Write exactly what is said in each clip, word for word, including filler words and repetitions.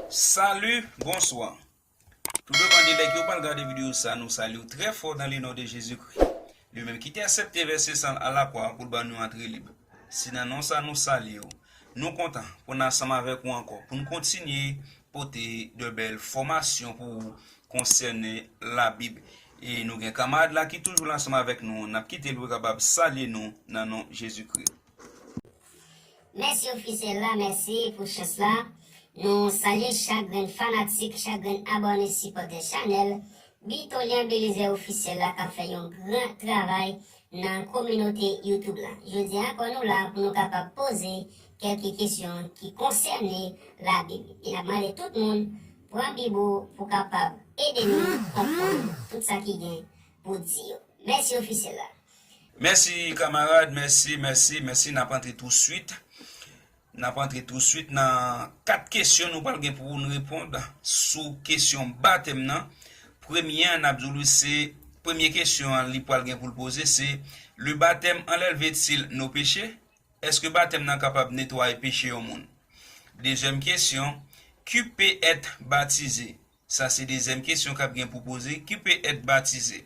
Salut, bonsoir. Tou depann de lè ke w pral gade videyo sa, nou salye w trè fò dans le nom de Jésus-Christ. Li menm ki te aksepte vèse san l a lakwa pou l ban nou antre lib. Se nan non sa nou salye w. Nou kontan pou n ansanm avèk ou ankò, pou n kontinye pote de bèl fòmasyon pou ou konsène Labib. E nou gen kamarad la ki toujou la ansanm avèk nou. N ap kite l pou l kapab salye nou nan non Jezikri. Mèsi ofisyèl la, mèsi pou chans la. Nou salye chak grenn fanatik, chak grenn abòne sipòtè chanèl Bitolyan Belizaire Ofisyèl la k ap fè yon gran travay nan kominote YouTube la. Jodi a ankò nou la pou nou kapab poze kèlke kesyon ki konsène Labib. E n ap mande tout moun pran Bib ou pou kapab ede nou konprann tout sa ki gen pou di yo. Mèsi ofisyèl la. Mèsi kamarad, mèsi, mèsi, mèsi. N ap antre touswit. N ap antre touswit nan kat kesyon nou pral gen pou n reponn sou kesyon batèm nan. Premye an, n ap di w li se, premye kesyon an li pral gen pou l poze se, le baptême enlève-t-il nos péchés? Èske batèm nan kapab netwaye peche yon moun? Dezyèm kesyon, qui peut être baptisé? Sa se dezyèm kesyon k ap gen pou poze, qui peut être baptisé?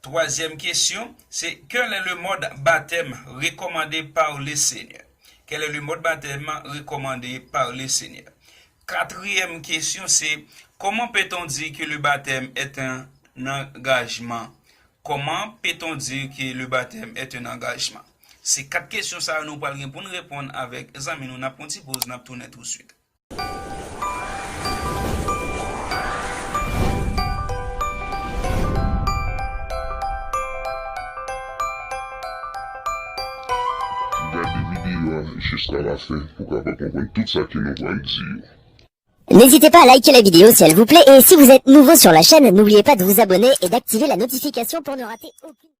Twazyèm kesyon, se quel est le mode baptême recommandé par le Seigneur? Quel est le mode baptême recommandé par le Seigneur? Katriyèm kesyon, se comment peut-on dire que le baptême est un engagement? Comment peut-on dire que le baptême est un engagement? Se kat kesyon sa yo nou pral gen pou n reponn avèk zanmi nou. N ap pran ti poz, n ap tounen touswit. Gade videyo a jiska lafen pou w kapab konprann tout sa ke nou pral di yo. N'hésitez pas à liker la vidéo si elle vous plaît et si vous êtes nouveau sur la chaîne, n'oubliez pas de vous abonner et d'activer la notification pour ne rater aucune.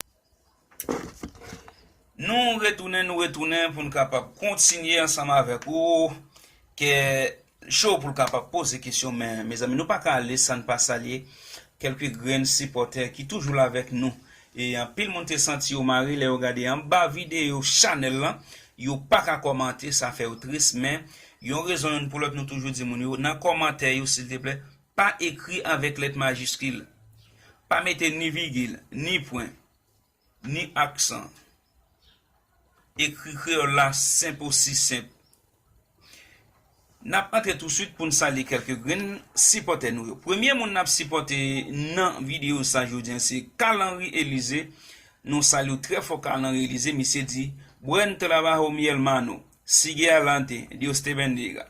Nou retounen, nou retounen pou n kapab kontinye ansanm avèk ou. Kè cho pou l kapab poze kesyon, men mezanmi, nou pa ka ale san n pa salye kèlke grenn sipòtè ki toujou la avèk nou. E anpil moun te santi yo mare lè yo gade anba videyo chanèl lan, yo pa ka kòmante, sa fè yo tris, men yon rezon youn pou lòt nou toujou di moun yo, nan kòmantè yo silteplè, pa ekri avèk lèt majiskil, pa mete ni vigil, ni pwen, ni aksan. Ekri kreyòl la senp osi senp. N ap antre touswit pou n salye kèlke grenn sipòtè nou yo. Premye moun n ap sipòte nan videyo sa jodi a se Carl Henry Elize. Nou salye w trè fò Carl Henry Elize. Misye di, Buen trabajo mi hermano. Sigue adelante. Dios te bendiga.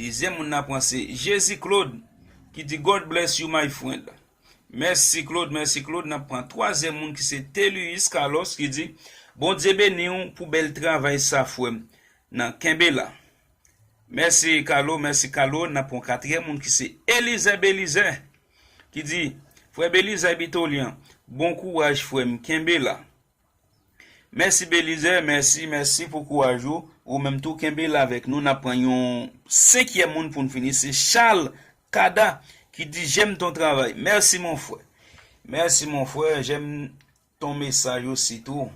Dezyèm moun n ap pran se Jezi Claude ki di, God bless you my friend. Mèsi Claude, mèsi Claude. N ap pran twazyèm moun ki se Telius Carlos ki di, Bondye beni w pou bèl travay sa frè m nan, kenbe la. Mèsi Carlo, mèsi Carlo. N ap pran katriyèm moun ki se Elize Belize ki di, Frè Belize Bitolyan, bon kouraj frè m, kenbe la. Mèsi Belize, mèsi, mèsi pou kouraj ou. Ou menm tou kenbe la avèk nou. N ap pran yon senkyèm moun pou n fini. Se Charles Kada ki di, J'aime ton travail. Mèsi mon frè. Mèsi mon frè, j'aime ton message aussi tou.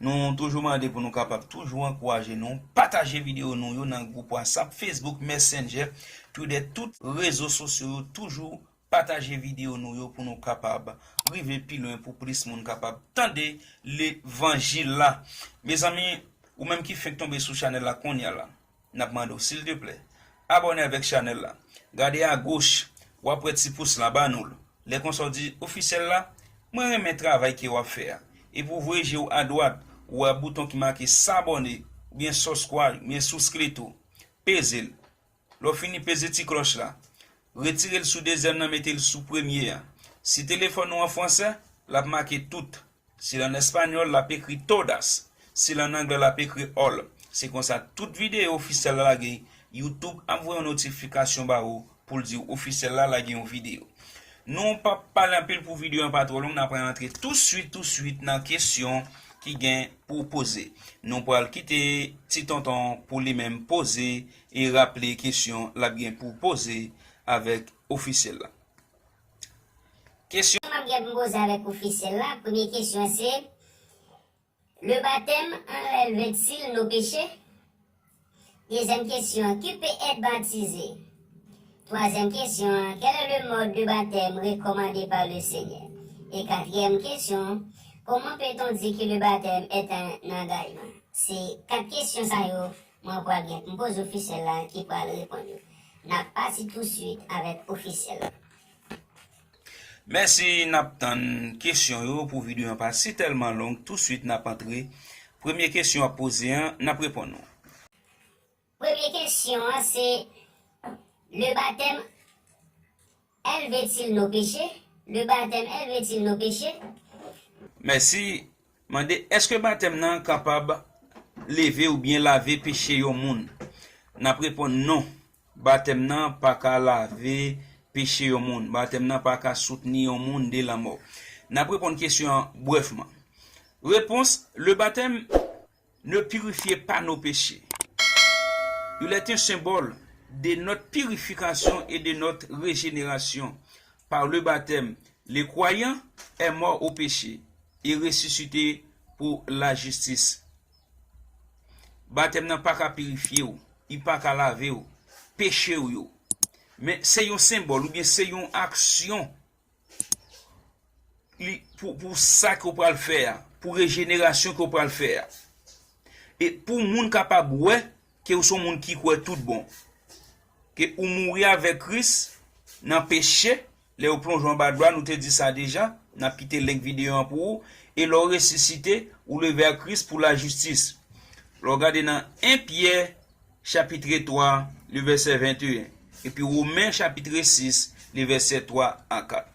Nou toujou mande pou nou kapab toujou ankouraje nou, pataje videyo nou yo nan gwoup WhatsApp, Facebook, Messenger, Twitter, tout rezo sosyo yo, toujou pataje videyo nou yo pou nou kapab rive pi lwen, pou plis moun kapab tande levanjil la. Mezanmi, ou menm ki fenk tonbe sou chanèl la kounye a la, n ap mande w silteplè, abòne avèk chanèl la. Gade agoch, w ap wè ti pous la, ba nou l. Lè konsa w di, Ofisyèl la, mwen renmen travay ke w ap fè a. Epi w voye je w adwat, ou wè bouton ki make s'abonner oubyen subscribe oubyen suscrito. Peze l. Lè w fini peze ti klòch la. Retire l sou dezyèm nan, mete l sou premye a. Si telefòn ou an fransè, l ap make tout. Si l an espanyòl, l ap ekri todas. Si l an anglè, l ap ekri all. Se konsa tout videyo ofisyèl la lage, YouTube ap voye yon notifikasyon ba ou pou l di w ofisyèl la lage yon videyo. Nou p ap pale anpil pou videyo an pa twò long, n ap rantre touswit, touswit nan kesyon ki gen pou poze. Nou pral kite ti tonton pou li menm poze e raple kesyon l ap gen pou poze avèk ofisyèl la. Kesyon. M ap gen pou m poze avèk ofisyèl la. Premye kesyon an se, Le baptême enlève-t-il nos péchés? Dezyèm kesyon an, qui peut être baptisé? Troisième question, quel est le mode de baptême recommandé par le Seigneur? Et quatrième question, comment peut-on dire que le baptême est un engagement? Se kat kesyon sa yo, mwen pral gen, m poze ofisyèl la ki pral reponn yo. N ap pati touswit avèk ofisyèl la. Mèsi, n ap tann kesyon yo pou videyo an pa si tèlman long. Touswit n ap antre. Premye kesyon w ap poze an, n ap reponn ou. Premye kesyon an se, le baptême élève-t-il nos péchés? Le baptême élève-t-il nos péchés? Mèsi. Mande, èske batèm nan kapab leve oubyen lave peche yon moun? N ap reponn non. Batèm nan pa ka lave peche yon moun. Batèm nan pa ka soutni yon moun de lanmò. N ap reponn kesyon an brèfman. Repons, le baptême ne purifie pas nos péchés. Il est un symbole de notre purification et de notre régénération. Par le baptême, le croyant est mort au péché et ressuscité pour la justice. Batèm nan pa ka pirifye w, li pa ka lave w, peche w yo. Men se yon senbòl oubyen se yon aksyon li, pou, pou sa ke w pral fè a, pou rejenerasyon ke w pral fè a. E pou moun kapab wè ke w se yon moun ki kwè tout bon. Ke ou mouri avèk Kris nan peche, lè yo plonje w anba dlo a, nou te di sa deja, n ap kite link videyo an pou ou, e lè w resisite, ou leve ak Kris pou lajistis. Lè w gade nan en Pyè, chapitre twa, le vèsè venteyen, epi Women, chapitre sis, le vèsè twa a kat.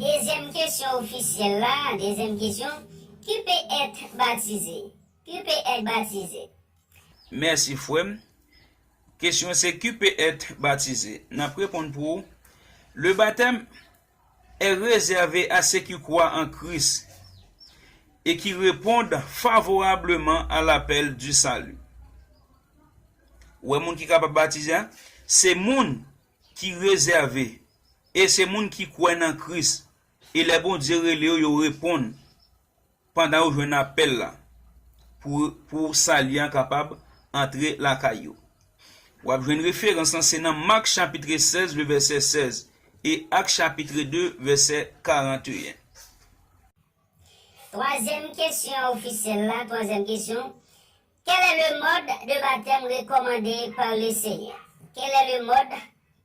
Dezyèm kesyon ofisyèl la, dezyèm kesyon, qui peut être baptisé? Qui peut être baptisé? Mèsi, frè m. Kesyon se, qui peut être baptisé? N ap reponn pou ou. Le baptême est réservé à ceux qui croient en Christ et qui répondent favorablement à l'appel du salut. Ou wè moun ki kapab batize a? Se moun ki rezève, e se moun ki kwè nan Kris, e lè Bondye rele yo, yo reponn pandan yo jwenn apèl la, pou, pou sali an kapab antre lakay yo. W ap jwenn referans lan, se nan Mak chapitre sèz, le vèsè sèz, e Ak chapitre de, vèsè karanteyen. Twazyèm kesyon ofisyèl la, twazyèm kesyon. Quel est le mode de baptême recommandé par le Seigneur? Quel est le mode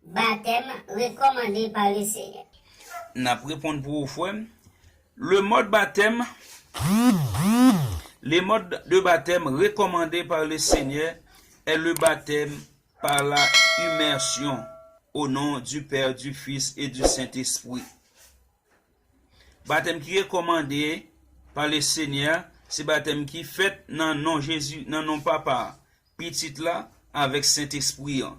baptême recommandé par le Seigneur? N ap reponn pou ou, frè m. Le mode baptême, le mode de baptême recommandé par le Seigneur est le baptême par la immersion au nom du Père, du Fils et du Saint-Esprit. Batèm ki rekòmande pa le Senyè, se batèm ki fèt nan non Jezi, nan non Papa a, Pitit la, avèk Sentespri an.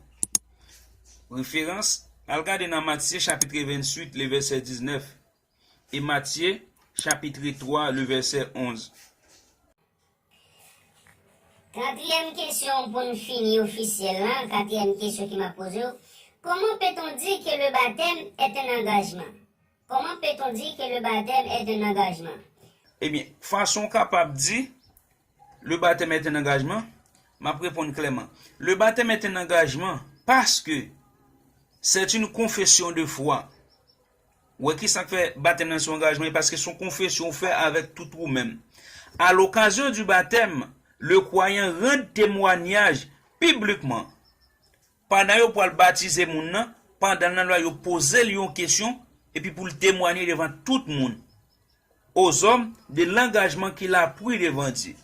Referans, al gade nan Matye chapitre venntuit, le vèsè diznèf, e Matye chapitre twa, le vèsè onz. Katriyèm kesyon pou n fini ofisyèl la, katriyèm kesyon ki m ap poze w, comment peut-on dire que le baptême est un engagement? Comment peut-on dire que le baptême est un engagement? Ebyen, fason w kapab di le baptême est un engagement, m ap reponn klèman. Le baptême est un engagement parce que c'est une confession de foi. Ou wè ki sa k fè batèm nan se yon angajman? E paske se yon konfesyon ou fè avèk tout ou menm. À l'occasion du baptême, le croyant rend témoignage publiquement. Pandan yo pral batize moun nan, pandan l nan dlo a, yo poze l yon kesyon, epi pou l temwanye devan tout moun, aux hommes, de l'engagement qu'il a pris devant Dieu.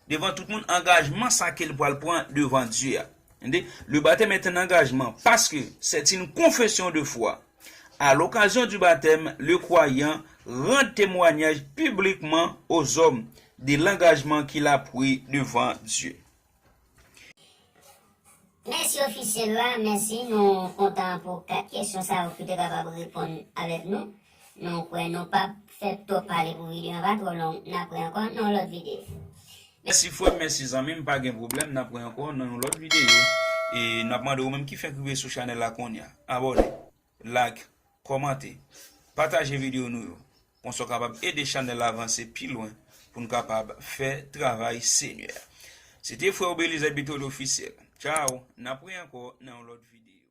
Devan tout moun, angajman sa ke l pral pran devan Dye a. Tande? Le baptême est un engagement parce que c'est une confession de foi. À l'occasion du baptême, le croyant rend témoignage publiquement aux hommes de l'engagement qu'il a pris devant Dieu. Mèsi ofisyèl la, mèsi. Nou kontan pou kat kesyon sa yo ki te kapab reponn avèk nou. Nou kwè nou p ap fè twòp pale pou videyo an pa twò long. N ap wè ankò nan yon lòt videyo. Mèsi frè m, mèsi zanmi m, pa gen pwoblèm, n ap wè ankò nan yon lòt videyo. E n ap mande ou menm ki fenk rive sou chanèl la kounye a, abòne, like, kòmante, pataje videyo nou yo. Konsa w kapab ede chanèl la avanse pi lwen pou n kapab fè travay Senyè a. Se te frè w Belizaire Berthollet Ofisyèl. Tchaw, n ap wè ankò nan yon lòt videyo.